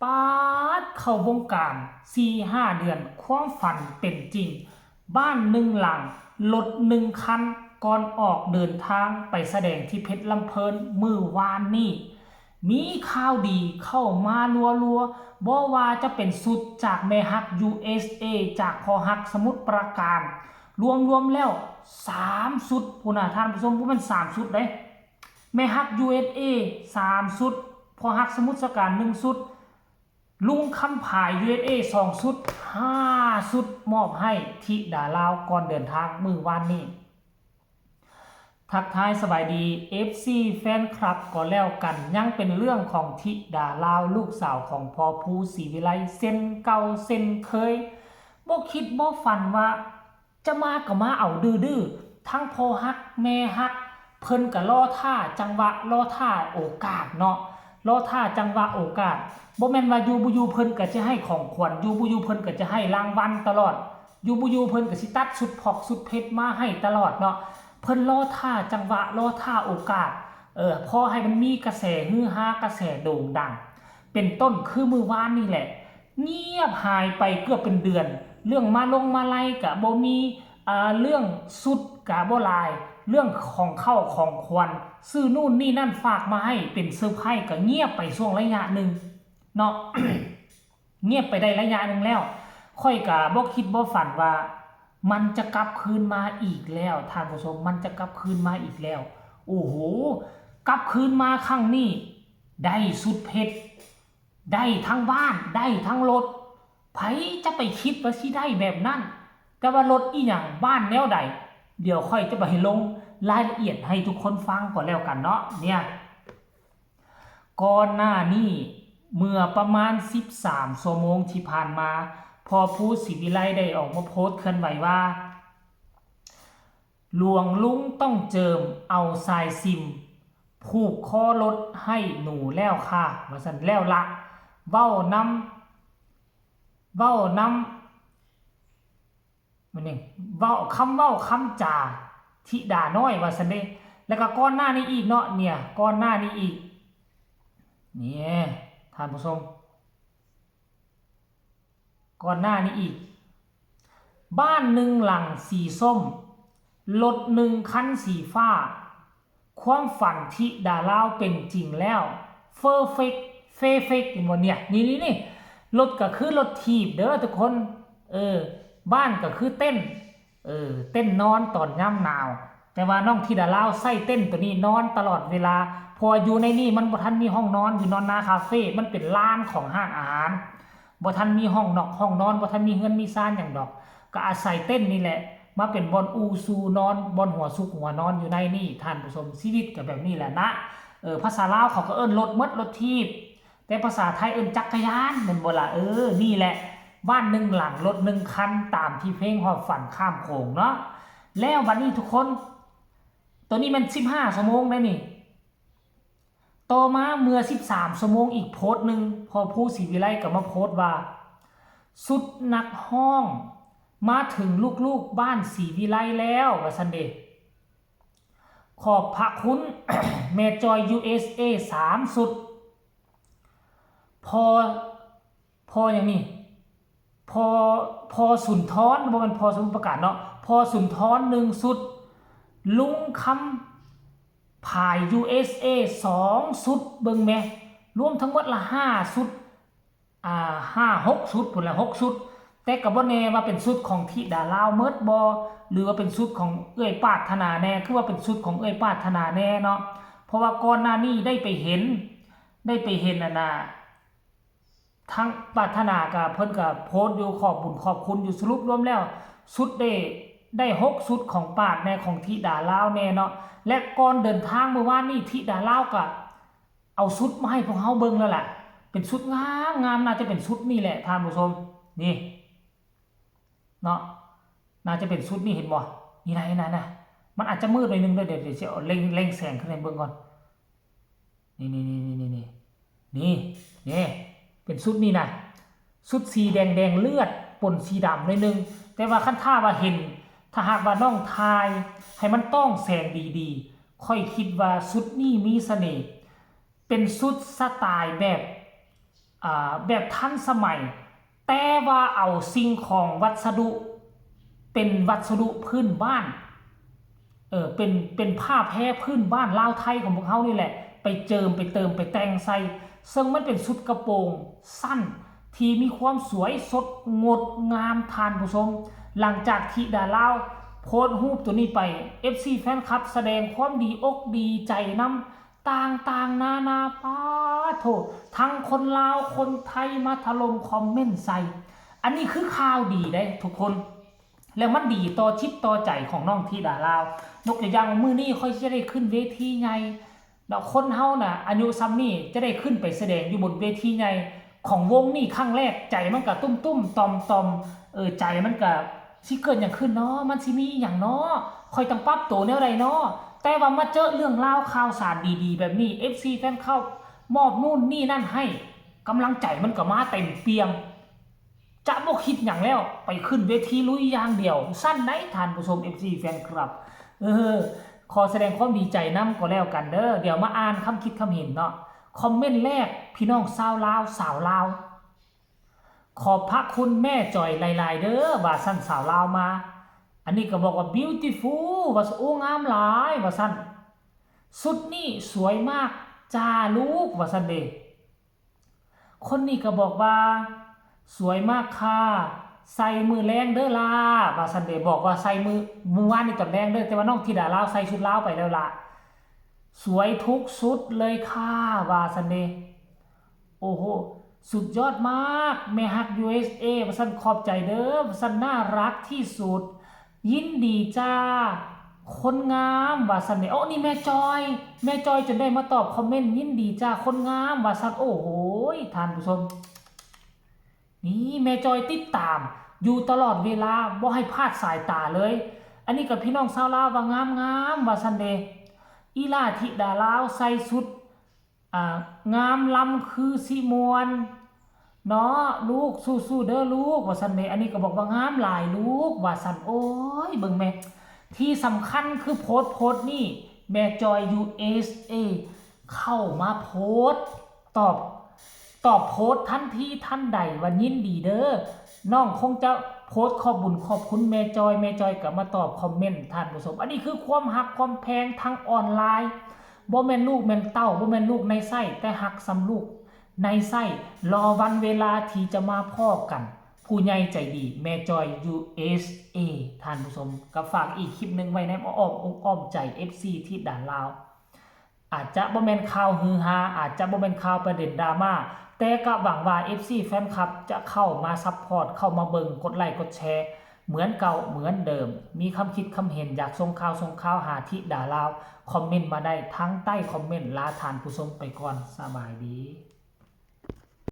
ປາດ ເຂົ້າວົງການສີ່ຫ້າເດືອນ ຄວາມຝັນເປັນຈິງ ບ້ານໜຶ່ງຫຼັງ ລົດໜຶ່ງຄັນ ກ່ອນອອກເດີນທາງໄປສະແດງທີ່ເພັດລຳເພີນມື້ວານນີ້ ມີຂ່າວດີເຂົ້າມາລັວໆ ບໍ່ວ່າຈະເປັນຊຸດຈາກແມ່ຮັກ ຢູເອສເອ ຈາກພໍ່ຮັກສະມຸດປາການ ລວມໆແລ້ວສາມຊຸດພຸ້ນນະທ່ານຜູ້ຊົມ ບໍ່ແມ່ນສາມຊຸດເດ້ ແມ່ຮັກ ຢູເອສເອ ສາມຊຸດ, ພໍ່ຮັກສະມຸດສາການ ໜຶ່ງຊຸດ, ລຸງຄຳຜາຍ ຢູເອສເອ ສອງຊຸດ, ຫ້າຊຸດ ມອບໃຫ້ທິດາລາວກ່ອນເດີນທາງມື້ວານນີ້. ທັກທາຍສະບາຍດີ ເອັຟຊີ ແຟນຄລັບກໍແລ້ວກັນ, ຍັງເປັນເລື່ອງຂອງທິດາລາວ ລູກສາວຂອງພໍ່ພູ ສີວິໄລ ເຊັ່ນເກົ່າເຊັ່ນເຄີຍ. ບໍ່ຄິດບໍ່ຝັນວ່າ ຈະມາກໍມາເອົາດື້ໆ ທັງພໍ່ຮັກແມ່ຮັກ ເພິ່ນກໍລໍຖ້າຈັງຫວະ ລໍຖ້າໂອກາດເນາະ ລໍຖ້າຈັງຫວະໂອກາດ. ບໍ່ແມ່ນວ່າຢູ່ບໍ່ຢູ່ເພິ່ນກໍຈະໃຫ້ຂອງຂວັນ ຢູ່ບໍ່ຢູ່ເພິ່ນກໍຈະໃຫ້ລາງວັນຕະຫຼອດ ຢູ່ບໍ່ຢູ່ເພິ່ນກໍຊິຕັດຊຸດພອກຊຸດເພັດມາໃຫ້ຕະຫຼອດເນາະ. ເພິ່ນລໍຖ້າຈັງຫວະ ລໍຖ້າໂອກາດ ເອີ ພໍໃຫ້ມັນມີກະແສຮືຮາ ກະແສໂດ່ງດັງ ເປັນຕົ້ນຄືມື້ວານນີ້ແຫຼະ ງຽບຫາຍໄປເກືອບເປັນເດືອນ ເລື່ອງມາລົງມາໄລກະບໍ່ມີ ອາ ເລື່ອງຊຸດກະບໍ່ຫຼາຍ ເລື່ອງຂອງເຂົ້າຂອງຂວັນ ຊື້ນູ້ນນີ້ນັ້ນຝາກມາໃຫ້ເປັນເຊີໄພ ກະງຽບໄປຊ່ວງໄລຍະໜຶ່ງເນາະ ງຽບໄປໄດ້ໄລຍະໜຶ່ງແລ້ວ ຂ້ອຍກະບໍ່ຄິດບໍ່ຝັນວ່າ ມັນຈະກັບຄືນມາອີກແລ້ວ ທ່ານຜູ້ຊົມ ມັນຈະກັບຄືນມາອີກແລ້ວ. ໂອ້ໂຫ ກັບຄືນມາຄັ້ງນີ້ ໄດ້ຊຸດເພັດ ໄດ້ທັງບ້ານ ໄດ້ທັງລົດ ໃຜຈະໄປຄິດວ່າຊິໄດ້ແບບນັ້ນ ແຕ່ວ່າລົດອີ່ຫຍັງ ບ້ານແນວໃດ ດຽວຂ້ອຍຈະໄປລົງລາຍລະອຽດໃຫ້ທຸກຄົນຟັງກໍແລ້ວກັນເນາະ ເນຍ. ກ່ອນໜ້ານີ້ ເມື່ອປະມານສິບສາມຊົ່ວໂມງທີ່ຜ່ານມາ ພໍ່ພູ ສີວິໄລ ໄດ້ອອກມາໂພສເຄື່ອນໄຫວວ່າ ຫຼວງລຸງຕ້ອງເຈີມເອົາສາຍຊິມຜູກຄໍລົດໃຫ້ໜູແລ້ວຄ່າ ວ່າຊັ້ນ ແລ້ວລະ ເວົ້ານຳ ເວົ້ານຳ ມັນນີ້ ເວົ້າ ຄຳເວົ້າຄຳຈາທິດານ້ອຍ ວ່າຊັ້ນເດ. ແລ້ວກໍກ່ອນໜ້ານີ້ອີກເນາະ ເນຍ ກ່ອນໜ້ານີ້ອີກ ເນຍ ທ່ານຜູ້ຊົມ ກ່ອນໜ້ານີ້ອີກ ບ້ານໜຶ່ງຫຼັງສີສົ້ມ ລົດໜຶ່ງຄັນສີຟ້າ ຄວາມຝັນທິດາລາວເປັນຈິງແລ້ວ ເຟີເຟັກ ເຟເຟັກ ເຫັນບໍ່ເນຍ ນີ້ໆໆ ລົດກໍຄືລົດຖີບເດີທຸກຄົນ ເອີ ບ້ານກໍຄືເຕັນ ເອີ ເຕັນນອນຕອນຍາມໜາວ ແຕ່ວ່ານ້ອງທິດາລາວໃຊ້ເຕັນໂຕນີ້ນອນຕະຫຼອດເວລາ ເພາະວ່າຢູ່ໃນນີ້ມັນບໍ່ທັນມີຫ້ອງນອນ ຢູ່ນອນນາຄາເຟ ມັນເປັນລານຂອງຮ້ານອາຫານ ບໍ່ທັນມີຫ້ອງນອກຫ້ອງນອນ ບໍ່ທັນມີເຮືອນມີຊານຫຍັງດອກ ກໍອາໄສເຕັນນີ້ແຫຼະ ມາເປັນບ່ອນອູ່ຊູ່ນອນ ບ່ອນຫົວຊຸກຫົວນອນຢູ່ໃນນີ້ ທ່ານຜູ້ຊົມ ຊີວິດກໍແບບນີ້ແຫຼະນະ ເອີ ພາສາລາວເຂົາກໍເອີ້ນລົດໝົດ ລົດຖີບ ແຕ່ພາສາໄທເອີ້ນຈັກກະຍານ ແມ່ນບໍ່ລະ? ເອີ ນີ້ແຫຼະ ບ້ານໜຶ່ງຫຼັງ ລົດໜຶ່ງຄັນ ຕາມທີ່ເພງຮອດຝັນຂ້າມໂຂງເນາະ. ແລ້ວບັດນີ້ທຸກຄົນ ໂຕນີ້ແມ່ນສິບຫ້າຊົ່ວໂມງໄດ໋ນີ້ ຕໍ່ມາເມື່ອສິບສາມຊົ່ວໂມງ ອີກໂພສໜຶ່ງ ພໍ່ພູ ສີວິໄລ ກໍມາໂພສວ່າ ຊຸດນັກຮ້ອງມາເຖິງລູກໆບ້ານສີວິໄລແລ້ວ ວ່າຊັ້ນເດ. ຂອບພະຄຸນ ແມ່ຈອຍ ຢູເອສເອ ສາມຊຸດ ພໍ່ ພໍ່ຫຍັງນີ້ ພໍ່ ພໍ່ສຸນທອນ ບໍ່ແມ່ນພໍ່ສະໝຸດປາການເນາະ ພໍ່ສຸນທອນໜຶ່ງຊຸດ ລຸງຄຳຜາຍ ຢູເອສເອ ສອງຊຸດ ເບິ່ງແມ ລວມທັງໝົດລະຫ້າຊຸດ ອ່າ ຫ້າຫົກຊຸດພຸ້ນແຫຼະ ຫົກຊຸດ ແຕ່ກໍບໍ່ແນ່ວ່າເປັນຊຸດຂອງທິດາລາວໝົດບໍ່ ຫຼືວ່າເປັນຊຸດຂອງເອື້ອຍປາດຖະໜາແນ່ ຄືວ່າເປັນຊຸດຂອງເອື້ອຍປາດຖະໜາແນ່ເນາະ ເພາະວ່າກ່ອນໜ້ານີ້ໄດ້ໄປເຫັນ ໄດ້ໄປເຫັນ ອັນນ່າ ທາງປາດຖະໜາກໍ ເພິ່ນກໍໂພສຢູ່ ຂອບບຸນຂອບຄຸນຢູ່ ສະຫຼຸບລວມແລ້ວ ຊຸດໄດ້ ໄດ້ຫົກຊຸດຂອງປາດແນ່ ຂອງທິດາລາວແນ່ເນາະ ແລະ ກ່ອນເດີນທາງມື້ວານນີ້ ທິດາລາວກໍ ເອົາຊຸດມາໃຫ້ພວກເຮົາເບິ່ງແລ້ວລະ ເປັນຊຸດງາມໆ ໜ້າຈະເປັນຊຸດນີ້ແຫຼະທ່ານຜູ້ຊົມ ນີ້ເນາະ ໜ້າຈະເປັນຊຸດນີ້ ເຫັນບໍ່ ນີ້ນະ ນີ້ນະ ນະ ມັນອາດຈະມືດໜ້ອຍໜຶ່ງເດີ ດຽວ ດຽວຊິເອົາເລັ່ງ ເລັ່ງແສງຂຶ້ນໃຫ້ເບິ່ງກ່ອນ ນີ້ ນີ້ ນີ້ ນີ້ ນີ້ ນີ້ ນີ້ ເປັນຊຸດນີ້ນະ ຊຸດສີແດງ ແດງເລືອດປົນສີດຳໜ້ອຍໜຶ່ງ ແຕ່ວ່າຄັນຖ້າວ່າເຫັນ ຖ້າຫາກວ່ານ້ອງຖ່າຍໃຫ້ມັນຕ້ອງແສງດີໆ ຂ້ອຍຄິດວ່າຊຸດນີ້ມີສະເໜ່ ເປັນຊຸດສະຕາຍແບບ ອ່າ ແບບທັນສະໄໝ ແຕ່ວ່າເອົາສິ່ງຂອງວັດສະດຸ ເປັນວັດສະດຸພື້ນບ້ານ ເອີ ເປັນ ເປັນຜ້າແພພື້ນບ້ານລາວໄທຂອງພວກເຮົານີ້ແຫຼະ ໄປເຈີມ ໄປເຕີມ ໄປແຕ່ງໃສ່ ເຊິ່ງມັນເປັນຊຸດກະໂປງສັ້ນທີ່ມີຄວາມສວຍສົດງົດງາມ ທ່ານຜູ້ຊົມ. ຫຼັງຈາກທິດາລາວໂພສຮູບໂຕນີ້ໄປ ເອັຟຊີແຟນຄລັບສະແດງຄວາມດີອົກດີໃຈນຳ ຕ່າງໆນານາ ປາດໂທ້ ທັງຄົນລາວຄົນໄທມາຖະຫຼົ່ມຄອມເມັນໃສ່. ອັນນີ້ຄືຂ່າວດີເດ້ທຸກຄົນ ແລ້ວມັນດີຕໍ່ຈິດຕໍ່ໃຈຂອງນ້ອງທິດາລາວ. ຍົກຕົວຢ່າງ ມື້ນີ້ຂ້ອຍຊິໄດ້ຂຶ້ນເວທີໃຫຍ່ເນາະ, ຄົນເຮົານະ ອາຍຸຊ່ຳນີ້ຈະໄດ້ຂຶ້ນໄປສະແດງຢູ່ບົນເວທີໃຫຍ່ຂອງວົງນີ້ຄັ້ງແລກ ໃຈມັນກະຕຸ້ມໆຕ່ອມໆ ເອີ ໃຈມັນກະຊິເກີດຫຍັງຂຶ້ນເນາະ ມັນຊິມີອີ່ຫຍັງເນາະ ຂ້ອຍຕ້ອງປັບໂຕແນວໃດເນາະ. ແຕ່ວ່າມາເຈີເລື່ອງລາວຂ່າວສານດີໆແບບນີ້ ເອັຟຊີແຟນຄລັບມອບນູ້ນນີ້ນັ້ນໃຫ້ ກຳລັງໃຈມັນກະມາເຕັມປ່ຽມ ຈະບໍ່ຄິດຫຍັງແລ້ວ ໄປຂຶ້ນເວທີລຸຍຢ່າງດຽວ ຊັ້ນໃດທ່ານຜູ້ຊົມ ເອັຟຊີແຟນຄລັບ. ເອີ ຂໍສະແດງຄວາມດີໃຈນຳກໍແລ້ວກັນເດີ. ດຽວມາອ່ານຄຳຄິດຄຳເຫັນເນາະ. ຄອມເມັນແລກ ພີ່ນ້ອງຊາວລາວ ສາວລາວ ຂອບພະຄຸນແມ່ຈອຍຫຼາຍໆເດີ ວ່າຊັ້ນ ສາວລາວມາ. ອັນນີ້ກໍບອກວ່າ beautiful ວ່າຊັ້ນ ໂອ້ ງາມຫຼາຍ ວ່າຊັ້ນ. ຊຸດນີ້ສວຍມາກຈ້າລູກ ວ່າຊັ້ນເດ. ຄົນນີ້ກໍບອກວ່າ ສວຍມາກຄ່າ ໃສ່ມື້ແລງເດີລາ ວ່າຊັ້ນເດ. ບອກວ່າໃສ່ມື້ ມື້ວານນີ້ຕອນແລງເດີ ແຕ່ວ່ານ້ອງທິດາລາວໃສ່ຊຸດລາວໄປແລ້ວລະ. ສວຍທຸກຊຸດເລີຍຄ່າ ວ່າຊັ້ນເດ. ໂອ້ໂຫ ສຸດຍອດມາກ ແມ່ຮັກ ຢູເອສເອ ວ່າຊັ້ນ ຂອບໃຈເດີ ວ່າຊັ້ນ ໜ້າລັກທີ່ສຸດ ຍິນດີຈ້າ ຄົນງາມ ວ່າຊັ້ນເດ. ໂອ້ ນີ້ແມ່ຈອຍ ແມ່ຈອຍຈົນໄດ້ມາຕອບຄອມເມັນ ຍິນດີຈ້າ ຄົນງາມ ວ່າຊັ້ນ. ໂອ້ໂຫ ທ່ານຜູ້ຊົມ ນີ້ແມ່ຈອຍຕິດຕາມຢູ່ຕະຫຼອດເວລາ ບໍ່ໃຫ້ພາດສາຍຕາເລີຍ. ອັນນີ້ກໍພີ່ນ້ອງຊາວລາວວ່າງາມໆ ວ່າຊັ້ນເດ. ອີ່ຫຼ້າທິດາລາວໃສ່ຊຸດ ອ່າ ງາມລຳຄືຊິມ່ວນເນາະລູກ ສູ້ໆເດີລູກ ວ່າຊັ້ນເດ. ອັນນີ້ກໍບອກວ່າງາມຫຼາຍລູກ ວ່າຊັ້ນ. ໂອ້ຍ ເບິ່ງແມ້ ທີ່ສຳຄັນຄືໂພສ ໂພສນີ້ ແມ່ຈອຍ ຢູເອສເອ ເຂົ້າມາໂພສຕອບ ຕອບໂພສທັນທີທັນໃດວ່າຍິນດີເດີ. ນ້ອງຄົງຈະໂພສຂອບບຸນຂອບຄຸນແມ່ຈອຍ ແມ່ຈອຍກໍມາຕອບຄອມເມັນ ທ່ານຜູ້ຊົມ. ອັນນີ້ຄືຄວາມຮັກຄວາມແພງທາງອອນລາຍ. ບໍ່ແມ່ນລູກແມ່ນເຕົ້າ ບໍ່ແມ່ນລູກໃນໄສ້ ແຕ່ຮັກສ່ຳລູກໃນໄສ້. ລໍວັນເວລາທີ່ຈະມາພໍ້ກັນ. ຜູ້ໃຫຍ່ໃຈດີ ແມ່ຈອຍ ຢູເອສເອ ທ່ານຜູ້ຊົມ. ກໍຝາກອີກຄລິບໜຶ່ງໄວ້ໃນອ້ອມອົກອ້ອມໃຈ ເອັຟຊີ ທິດາລາວ. ອາດຈະບໍ່ແມ່ນຂ່າວຮືຮາ ອາດຈະບໍ່ແມ່ນຂ່າວປະເດັນດຣາມາ ແຕ່ກະຫວັງວ່າ ເອັຟຊີ ແຟນຄລັບ ຈະເຂົ້າມາຊັບພອດ ເຂົ້າມາເບິ່ງ ກົດໄລກົດແຊ ເໝືອນເກົ່າເໝືອນເດີມ. ມີຄຳຄິດຄຳເຫັນ ຢາກສົ່ງຂ່າວສົ່ງຂ່າວຫາທິດາລາວ ຄອມເມັນມາໄດ້ທາງໃຕ້ຄອມເມັນ. ລາທ່ານຜູ້ຊົມໄປກ່ອນ ສະບາຍດີ.